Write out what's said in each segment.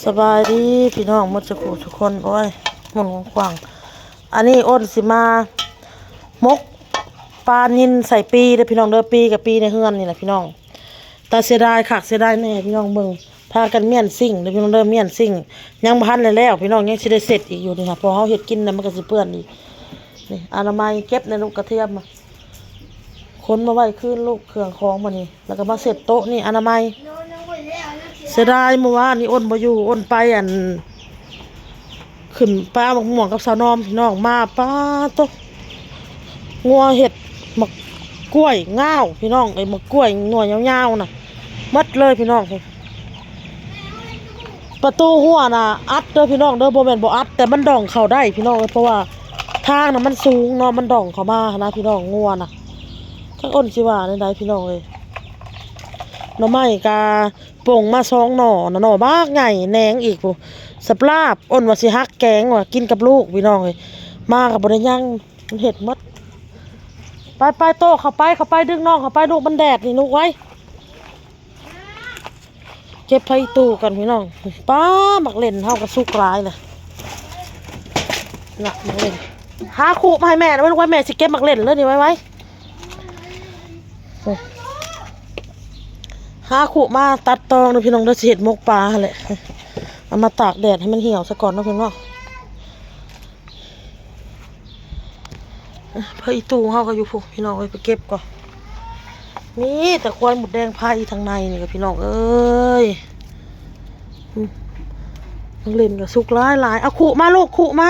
ສະບາຍດີພີ່ນ້ອງໝົດສູ່ຜູ້ສູ່ຄົນ. ໂອ້ຍ ໝຸນຂວາງ ອັນນີ້ອ້ນຊິມາໝົກປານິນໃສ່ປີເດີພີ່ນ້ອງເດີ. ປີກໍປີໃນເຮືອນນີ້ແຫຼະພີ່ນ້ອງ. ຕາເສຍດາຍຄັກເສຍດາຍແນ່ພີ່ນ້ອງ. ເບິ່ງ ພາກັນມ້ຽນຊິ້ງເດີພີ່ນ້ອງເດີ ມ້ຽນຊິ້ງ. ຍັງບໍ່ທັນໄດ້ແລ້ວພີ່ນ້ອງ ຍັງຊິໄດ້ເຊັດອີກຢູ່ນີ້ນະ ເພາະເຮົາເຮັດກິນນະ ມັນກໍຊິເປື້ອນອີກ. ນີ້ ອະນາໄມ ເກັບໃນລູກກະທຽມ ຂົນມາໄວ້ຄືນລູກເຄື່ອງຂອງ. ບາດນີ້ ແລ້ວກໍມາເຊັດໂຕະນີ້ ອະນາໄມ. ເສຍດາຍມື້ວານນີ້ອ້ນບໍ່ຢູ່ ອ້ນໄປ ອັນ ຂຶ້ນໄປເອົາໝາກມ່ວງກັບສາວນອມພີ່ນ້ອງ. ມາ ປາໂຕ ງົວເຮັດໝາກກ້ວຍງາວພີ່ນ້ອງເອີຍ ໝາກກ້ວຍໜ່ວຍຍາວໆນະ ໝົດເລີຍພີ່ນ້ອງ. ປະຕູຮົ້ວນະອັດເດີພີ່ນ້ອງເດີ ບໍ່ແມ່ນບໍ່ອັດ ແຕ່ມັນດ່ອງເຂົ້າໄດ້ພີ່ນ້ອງເອີຍ ເພາະວ່າທາງນະມັນສູງເນາະ ມັນດ່ອງເຂົ້າມາຫັ້ນນະພີ່ນ້ອງ. ງົວນະ ຈັກອ້ນຊິວ່າແນວໃດພີ່ນ້ອງເອີຍ. ໜໍ່ໄມ້ກະປົ່ງມາສອງໜໍ່ນະ ໜໍ່ບັກໃຫຍ່ແໜງອີກພຸ້ນ ສະປາບ. ອ້ນວ່າຊິຫັກແກງວ່າກິນກັບລູກພີ່ນ້ອງເອີຍ ມາກໍບໍ່ໄດ້ຍັງ ມັນເຮັດໝົດ. ໄປໆ ໂຕ ເຂົ້າໄປ ເຂົ້າໄປ ດຶງນ້ອງເຂົ້າໄປ ລູກ ມັນແດດນີ້ລູກ ໄວ. ເກັບຜັກອີ່ຕູ່ກ່ອນພີ່ນ້ອງ. ປ້າ ໝາກເລັ່ນເຮົາກໍສຸກຫຼາຍແຫຼະນະ ໝາກເລັ່ນ. ຫາຄຸມາໃຫ້ແມ່ນະ ໄວລູກ ໄວ ແມ່ຊິເກັບໝາກເລັ່ນເລີຍນີ້ ໄວໆ. ຫາຄຸມາຕັດຕອງເດີພີ່ນ້ອງເດີ ຊິເຮັດໝົກປາຫັ້ນແຫຼະ. ເອົາມາຕາກແດດໃຫ້ມັນຫ່ຽວຊະກ່ອນເນາະພີ່ນ້ອງເນາະ. ຜັກອີ່ຕູ່ເຮົາກໍຢູ່ພຸ້ນພີ່ນ້ອງເອີຍ ໄປເກັບກ່ອນ. ມີແຕ່ຄວາຍມົດແດງໄຟທາງໃນນີ້ກໍພີ່ນ້ອງເອີຍ. ອືມ ໝາກເລັ່ນກໍສຸກຫຼາຍໆ. ເອົາຄຸມາລູກ ຄຸມາ.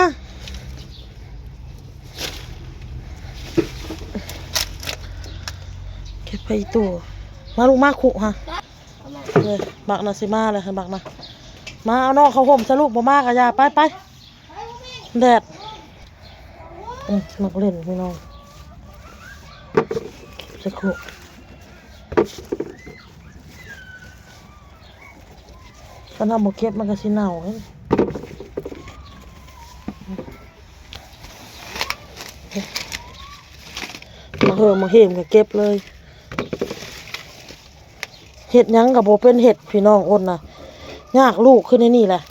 ເກັບຜັກອີ່ຕູ່ ມາລູກ ມາຄຸມາ. ເອີ ບັກນະຊິມາແລ້ວ ບັກນະ. ມາເອົານ້ອງເຂົ້າຮົ່ມຊະລູກ ບໍ່ມາກໍຢ່າ ໄປໆ. ແດດ ອືມ ໝາກເລັ່ນພີ່ນ້ອງ ສັກຄົກ. ຄັນເຮົາບໍ່ເກັບມັນກໍຊິເນົ່າເດ້. ມາເຫີມມາເຫມກໍເກັບເລີຍ. ເຮັດຫຍັງກໍບໍ່ເປັນເຮັດພີ່ນ້ອງ ອົນນະ ຍາກລູກຄືໃນນີ້ແຫຼະ.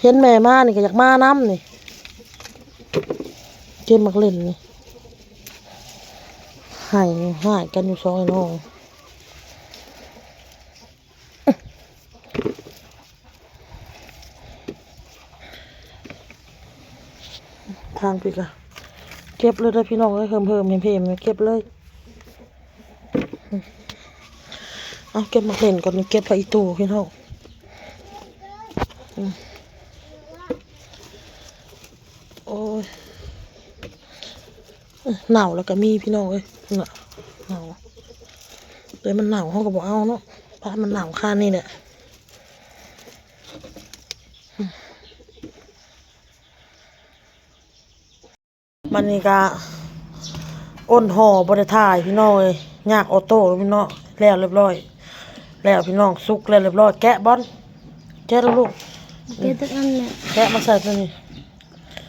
ເຫັນແມ່ມານີ້ກໍຢາກມານຳນີ້ ເກັບໝາກເລັ່ນນີ້ ໄຫ້ຮ້າຍກັນຢູ່ສອງອ້າຍນ້ອງ. ທາງພີ້ກະເກັບເລີຍເດີພີ່ນ້ອງເອີຍ ເຫີມໆ ເຫັມໆ ເກັບເລີຍ. ເອົາເກັບໝາກເລັ່ນກ່ອນ ນີ້ເກັບຜັກອີ່ຕູ່ພີ່ນ້ອງ. ອືມ ໂອ້ຍ ເອີ ເນົ່າແລ້ວກໍມີພີ່ນ້ອງເອີຍ ນະ ເນົ່າ ແຕ່ມັນເນົ່າເຮົາກໍບໍ່ເອົາເນາະ ປະມັນເນົ່າຄານີ້ແຫຼະ. ບັດນີ້ກະ ອົນຫໍ່ບໍ່ໄດ້ຖ່າຍພີ່ນ້ອງເອີຍ ຍາກອໍໂຕ້ພີ່ນ້ອງ. ແລ້ວລຽບຮ້ອຍແລ້ວພີ່ນ້ອງ ສຸກແລ້ວລຽບຮ້ອຍ. ແກະບອນ ແກະລູກ ເກັບຈັກອັນແຫຼະ ແກະມາໃສ່ຕົວນີ້.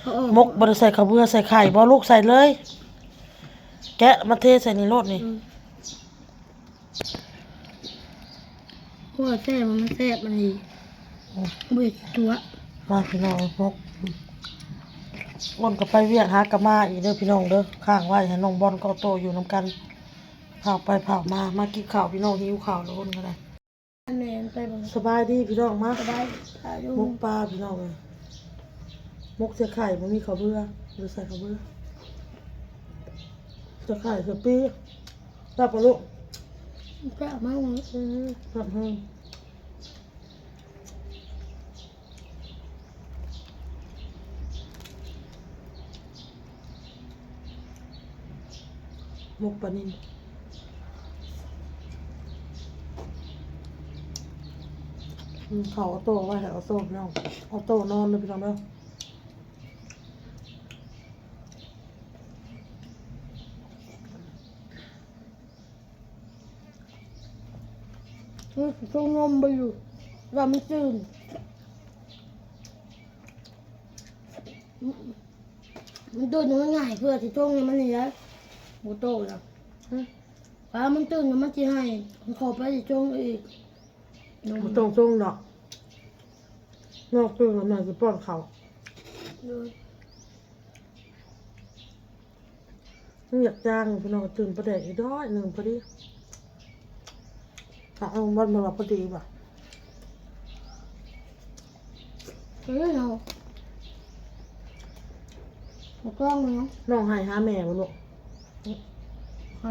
ເອົາອອກ ໝົກບໍ່ໄດ້ໃສ່ເຂົ້າເບືອ ໃສ່ໄຂ່ບໍ່ລູກ ໃສ່ເລີຍ. ແກະມາເທໃສ່ນີ້ໂລດນີ້. ອືມ ໂອ້ຍ ແຊບ ມັນແຊບ ອັນນີ້ ອືມ ບໍ່ເຮັດຕົວະ. ມາພີ່ນ້ອງ ໝົກ ອ້ນກໍໄປວຽກ ຫາກໍມາອີກເດີພີ່ນ້ອງເດີ. ຄ້າງໄວ້ໃຫ້ນ້ອງບອນກັບອໍໂຕ້ຢູ່ນຳກັນ ພາໄປພາມາ. ມາກິນເຂົ້າພີ່ນ້ອງ ຫິວເຂົ້າແລ້ວ ອ້ນກໍໄດ້. ແມ່ນ ໄປເບິ່ງ. ສະບາຍດີພີ່ນ້ອງ ມາ ສະບາຍດີ ໝົກປາພີ່ນ້ອງເອີຍ. ໝົກໃສ່ໄຂ່ ບໍ່ມີເຂົ້າເບືອ ບໍ່ໃສ່ເຂົ້າເບືອ. ໃສ່ໄຂ່ ໃສ່ປີ. ແຊບບໍ່ລູກ? ແຊບມາກ. ອືມ ແຊບແຮງ. ໝົກປານິນ. ອືມ ເຂົ້າອໍໂຕ້ໄວ້ໃຫ້ອໍໂຕ້ພີ່ນ້ອງ. ອໍໂຕ້ນອນເດີພີ່ນ້ອງເດີ. ອືມ ຊົງນົມບໍ່ຢູ່ ວ່າມັນຕື່ນ. ອືມ ມັນຕື່ນ ມັນງ່າຍ ເພື່ອຊິຊົງໃຫ້ມັນນີ້ໄດ໋ ບໍ່ໂຕລະ. ອືມ ວ່າມັນຕື່ນ ມັນຊິໃຫ້ ມັນຂໍໄປຊິຊົງອີກ. ບໍ່ຕ້ອງສົ່ງດອກ ນອກຕື່ນແລ້ວແມ່ຊິປ້ອນເຂົ້າ. ໂດຍ. ມັນຢາກຈ້າງພີ່ນ້ອງ ຕື່ມປາແດກອີກໜ້ອຍໜຶ່ງພໍດີ. ຖ້າເອົາວັນມາວ່າພໍດີວ່າ ເອີ ເຮົາ ບໍ່ຕ້ອງເນາະ. ນ້ອງໄຫ້ຫາແມ່ບໍ່ລູກ? ໄຫ້.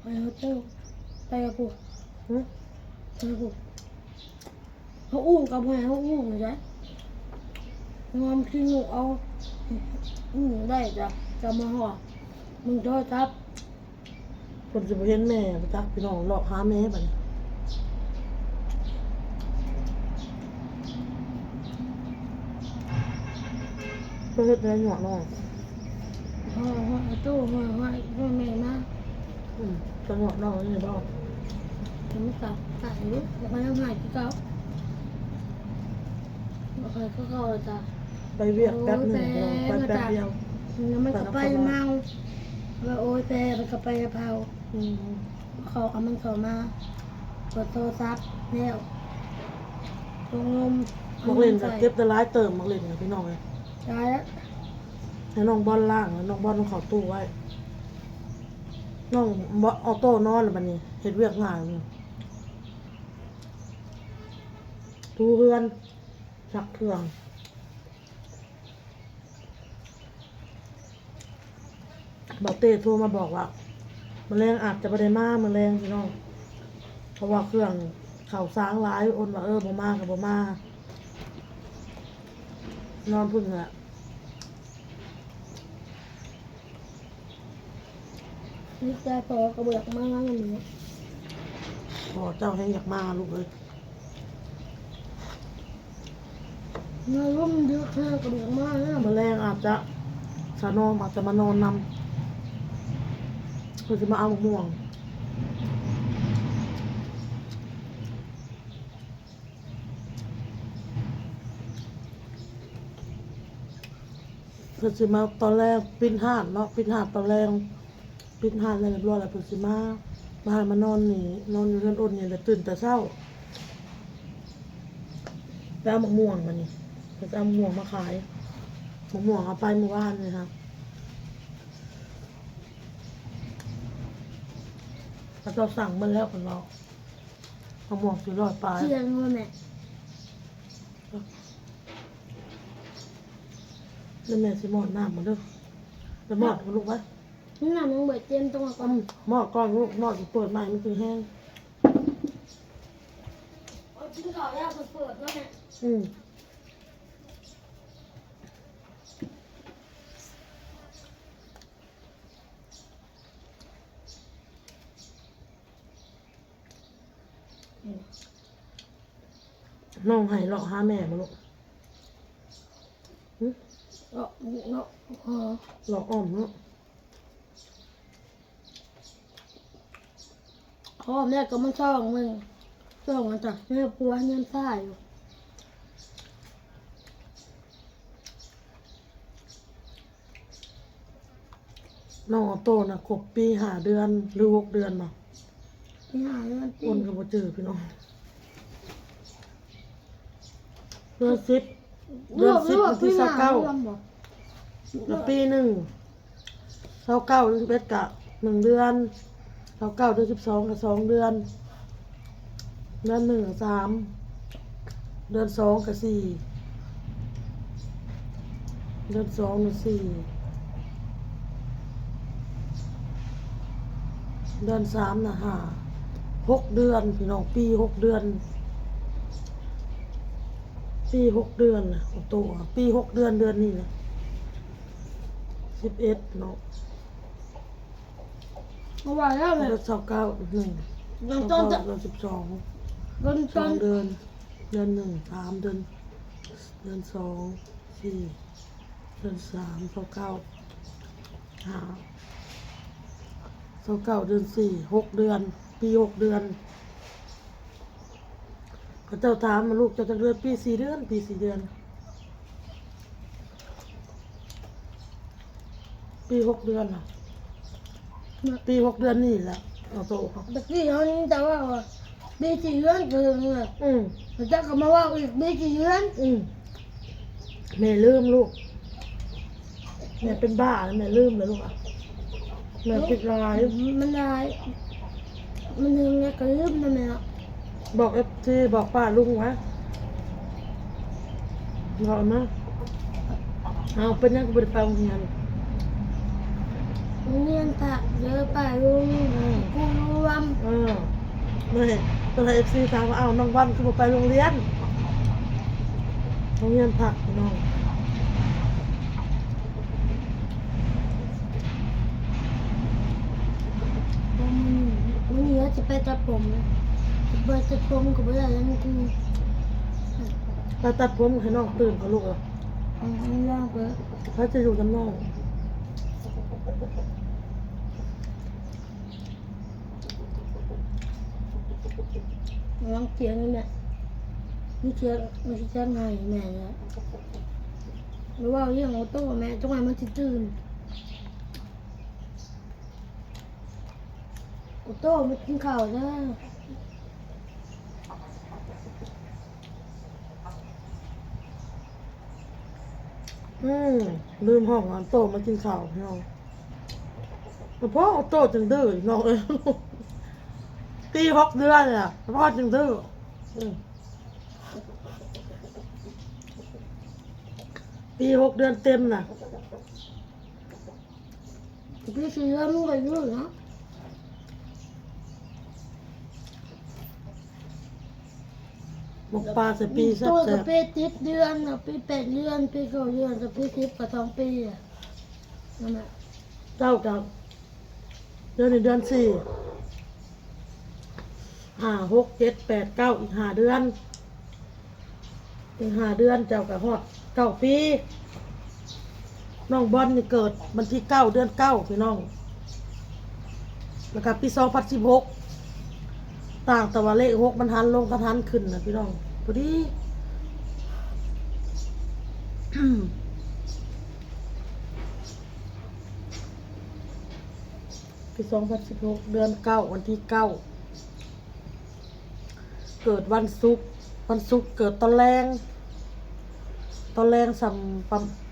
ໃຫ້ເຮົາເຈົ້າໄປກັບຜູ້ ຫຶ? ໄປກັບຜູ້ ເຮົາອຸ້ມກັບໃຫ້ເຮົາອຸ້ມໄດ້ ຍອມຂີ້ງູເອົາ ອຸ້ມໄດ້ຈ້ະ ຈະມາຮອດ ມຶງໂທລະສັບ ເພິ່ນຊິບໍ່ເຫັນແມ່ບໍ່ຈັກ ພີ່ນ້ອງ ເລາະຫາແມ່ບັດນີ້. ເພິ່ນເຮັດແນວຫຍັງນ້ອງ? ຮອດ ຮອດປະຕູ ຮອດ ຮອດ ຮອດແມ່ມາ. ອືມ ຈັງຫວະນ້ອງນີ້ບໍ່? ມັນກໍໄກຢູ່ ແລ້ວກໍຍັງຫາຍຄືເກົ່າ ບໍ່ຄ່ອຍຄືເກົ່າແລ້ວຈ້ະ. ໄປວຽກແປັບໜຶ່ງ ໂອ້ຍ ແປ ໄປແປັບດຽວ ແລ້ວມັນກໍໄປເມົາ ວ່າໂອ້ຍ ແປ ມັນກໍໄປເຜົາ. ອືມ ເຂົາເອົາມັນເຂົ້າມາ ເປີດໂທລະສັບແລ້ວ ລົງນົມ ໝາກເຫຼັ້ນກໍເກັບໄດ້ຫຼາຍເຕີບ ໝາກເຫຼັ້ນນະ ພີ່ນ້ອງເອີຍ ຫຼາຍແລ້ວ. ໃຫ້ນ້ອງບອນລ້າງ ນ້ອງບອນເອົາເຂົ້າຕູ້ໄວ້ ນ້ອງບໍ່ເອົາໂຕນອນ ແລ້ວບັດນີ້ເຮັດວຽກງ່າຍ ຖູເຮືອນ ຊັກເຄື່ອງ. ບ່າວເຕ້ໂທມາບອກວ່າ ມື້ແລງອາດຈະບໍ່ໄດ້ມາມື້ແລງພີ່ນ້ອງ ເພາະວ່າເຄື່ອງເຂົ້າສາງຫຼາຍ ອົນວ່າ ເອີ ບໍ່ມາກໍບໍ່ມາ ນອນພຸ້ນແຫຼະ. ນີ້ແຕ່ພໍ່ກໍບໍ່ຢາກມານຳ ພໍ່ເຈົ້າແຮ່ງຢາກມາລູກເອີຍ. ມາລົມເດືອກແທ້ກໍບໍ່ຢາກມາແລ້ວ ມື້ແລງອາດຈະ ສາວນ້ອງອາດຈະມານອນນຳ ເພິ່ນຊິມາເອົາໝາກມ່ວງ ເພິ່ນຊິມາຕອນແລງ ປິດຮ້ານເນາະ ປິດຮ້ານຕອນແລງ. ປິດຮ້ານແລ້ວຮຽບຮ້ອຍແລ້ວ ເພິ່ນຊິມາ ມາໃຫ້ມານອນນີ້ ນອນຢູ່ເຮືອນອົນນີ້ ແລ້ວຕື່ນແຕ່ເຊົ້າ ໄປເອົາໝາກມ່ວງບັດນີ້ ເພິ່ນຊິເອົາໝາກມ່ວງມາຂາຍ ໝາກມ່ວງເອົາໄປມື້ວານນີ້ຮະ ເຂົາເຈົ້າສັ່ງໝົດແລ້ວ ເພິ່ນເວົ້າ ໝາກມ່ວງສີ່ຮ້ອຍປາຍ ສ່ຽງບໍ່ແມ່? ແລ້ວແມ່ຊິມອດນ້ຳມາເດີ ໄປມອດກັນລູກໄປ. ນ້ຳຍັງບໍ່ເຕັມ ຕ້ອງເອົາກ່ອນ ອືມ ມອດກ່ອນລູກ ມອດເປີດໃໝ່ມັນຈຶ່ງແຫ້ງ ເອົາກິນເຂົ້າແລ້ວເປີດເນາະແມ່ ອືມ. ນ້ອງໄຫ້ເລາະຫາແມ່ບໍ່ລູກ? ຫຶ? ເລາະ ເລາະ ເລາະອ້ອມເນາະ. ພໍ່ແມ່ກໍມາສ່ອງເບິ່ງ ສ່ອງອັນຕະ ແມ່ຜົວຍັງຊ້າຢູ່. ນ້ອງອອໂຕ້ນະ ຄົບປີຫ້າເດືອນ ຫຼື ຫົກເດືອນບໍ່? ປີຫ້າເດືອນຕິ ຄົນກໍບໍ່ຈື່ພີ່ນ້ອງ. ເດືອນສິບ ເດືອນສິບວັນທີຊາວເກົ້າ ແລ້ວປີໜຶ່ງ ຊາວເກົ້າເດືອນສິບເອັດກະໜຶ່ງເດືອນ ຊາວເກົ້າເດືອນສິບສອງກະສອງເດືອນ ເດືອນໜຶ່ງກະສາມ ເດືອນສອງກະສີ່ ເດືອນສອງນະສີ່ ເດືອນສາມນະຫ້າ ຫົກເດືອນພີ່ນ້ອງ ປີຫົກເດືອນ ປີຫົກເດືອນນະ ໂອໂຕ ປີຫົກເດືອນ ເດືອນນີ້ນະ ສິບເອັດເນາະ. ບໍ່ວ່າແລ້ວແຫຼະ ເດືອນຊາວເກົ້າ ໜຶ່ງ ເດືອນຕົ້ນ ເດືອນສິບສອງ ເດືອນຕົ້ນ ສອງເດືອນ ເດືອນໜຶ່ງ ສາມເດືອນ ເດືອນສອງ ສີ່ ເດືອນສາມ ຊາວເກົ້າ ຫ້າ ຊາວເກົ້າ ເດືອນສີ່ ຫົກເດືອນ ປີຫົກເດືອນ. ເຂົາເຈົ້າຖາມວ່າ ລູກເຈົ້າຈັກເດືອນ? ປີສີ່ເດືອນ ປີສີ່ເດືອນ ປີຫົກເດືອນນະ ປີຫົກເດືອນນີ້ແຫຼະ. ເອົາໂຕ ຕະກີ້ເຮົາຍັງຈະເວົ້າວ່າ ມີສີ່ເດືອນກໍເຖິງແລ້ວ ອືມ ແລ້ວເຈົ້າກໍມາເວົ້າອີກ ມີສີ່ເດືອນ ອືມ ແມ່ລືມລູກ ແມ່ເປັນບ້າແລ້ວ ແມ່ລືມແລ້ວລູກ ແມ່ຄິດຫຼາຍ ມັນຫຼາຍ ມັນເຖິງແລ້ວກໍລືມນະແມ່ເນາະ ບອກເອັຟຊີ ບອກປ້າລຸງວ່າ ເວົ້າມາ ເອົາ ເປັນຫຍັງຄືບໍ່ໄດ້ໄປໂຮງຮຽນ? ໂຮງຮຽນພັກເດີປ້າລຸງ ອືມ ຄູລວມ ເອີ ແມ່ນ ຕອນເອັຟຊີຖາມວ່າ ເອົ້າ ນ້ອງວັນຄືບໍ່ໄປໂຮງຮຽນ? ໂຮງຮຽນພັກພີ່ນ້ອງ ມື້ນີ້ ມື້ນີ້ວ່າຈະໄປຕັດຜົມ ໄປຕັດຜົມກໍບໍ່ໄດ້ແລ້ວ ນີ້ຄື ໄປຕັດຜົມໃຫ້ນ້ອງຕື່ນກ່ອນລູກເອີຍ ອືມ ລອງເບິ່ງ ໃຜຈະຢູ່ນຳນ້ອງ? ລອງຖຽງນີ້ແຫຼະ ມັນຖຽງ ມັນຊິຖຽງໃຫ້ແມ່ແຫຼະ ຫຼືວ່າລ້ຽງໂອໂຕ້ແມ່ ຈັ່ງໃດມັນຊິຕື່ນ. ໂອໂຕ້ ມາກິນເຂົ້າເດີ. ອືມ ລືມຮ້ອງໂອໂຕ້ມາກິນເຂົ້າພີ່ນ້ອງ. ສະເພາະໂອໂຕ້ຈັ່ງດື້ພີ່ນ້ອງເອີຍ. ປີຫົກເດືອນລະ ສະເພາະຈຶ່ງດື້. ອືມ ປີຫົກເດືອນເຕັມນະ. ປີສີ່ເດືອນມັນກໍຢູ່ເນາະ. ໝົກປາໃສ່ປີແຊບໆ. ໂຕກໍປີເຈັດເດືອນນະ, ປີແປດເດືອນ, ປີເກົ້າເດືອນ, ກໍປີສິບກໍສອງປີ. ນັ້ນນະ. ເຈົ້າກໍ ດຽວນີ້ເດືອນສີ່ ຫ້າ ຫົກ ເຈັດ ແປດ ເກົ້າ ອີກຫ້າເດືອນ. ອີກຫ້າເດືອນເຈົ້າກໍຮອດເກົ້າປີ. ນ້ອງບອນນີ້ເກີດວັນທີເກົ້າ ເດືອນເກົ້າ ພີ່ນ້ອງ. ແລ້ວກໍປີສອງພັນສິບຫົກ ຕ່າງແຕ່ວ່າເລກຫົກມັນຫັນລົງກັບຫັນຂຶ້ນນະພີ່ນ້ອງ ພໍດີ. ປີສອງພັນສິບຫົກ ເດືອນເກົ້າ ວັນທີເກົ້າ ເກີດວັນສຸກ, ວັນສຸກເກີດຕອນແລງ, ຕອນແລງສ່ຳ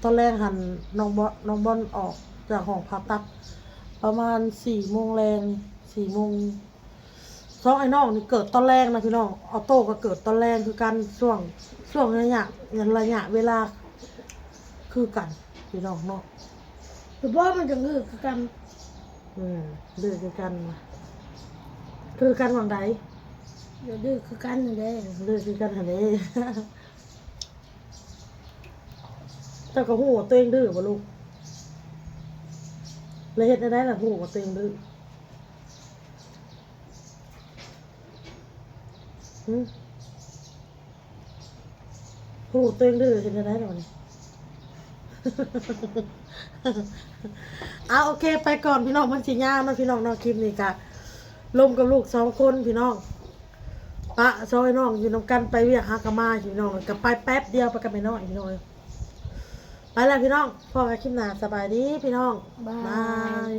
ຕອນແລງຫັ້ນ ນ້ອງບອນ ນ້ອງບອນອອກຈາກຫ້ອງຜ່າຕັດປະມານສີ່ໂມງແລງ ສີ່ໂມງ. ສອງອ້າຍນ້ອງນີ້ເກີດຕອນແລງນະພີ່ນ້ອງ, ອອໂຕ້ກໍເກີດຕອນແລງຄືກັນ ຊ່ວງ ຊ່ວງໄລຍະ ໄລຍະເວລາຄືກັນພີ່ນ້ອງເນາະ. ແຕ່ບໍ່ ມັນກໍດື້ຄືກັນ. ອືມ ດື້ຄືກັນ. ຄືກັນຫວ່າງໃດ? ກໍດື້ຄືກັນຫັ້ນແຫຼະ. ດື້ຄືກັນຫັ້ນເດ້. ເຈົ້າກໍຮູ້ວ່າຕົວເອງດື້ບໍ່ລູກ? ແລ້ວເຮັດແນວໃດລະຮູ້ວ່າຕົວເອງດື້? ຫື? ຮູ້ຕົວເອງດື້ເຮັດແນວໃດລະບາດນີ້? ເອົາ ໂອເຄ ໄປກ່ອນພີ່ນ້ອງ ມັນຊິຍາວເນາະພີ່ນ້ອງເນາະ. ຄລິບນີ້ກະລົມກັບລູກສອງຄົນພີ່ນ້ອງ. ປະສອງອ້າຍນ້ອງຢູ່ນຳກັນ ໄປວຽກຫາກະມາພີ່ນ້ອງ, ກະໄປແປັບດຽວໄປກັບແມ່ນ້ອຍພີ່ນ້ອງ. ໄປແລ້ວພີ່ນ້ອງ ພໍ້ກັນຄລິບໜ້າ ສະບາຍດີພີ່ນ້ອງ ບາຍ ບາຍ.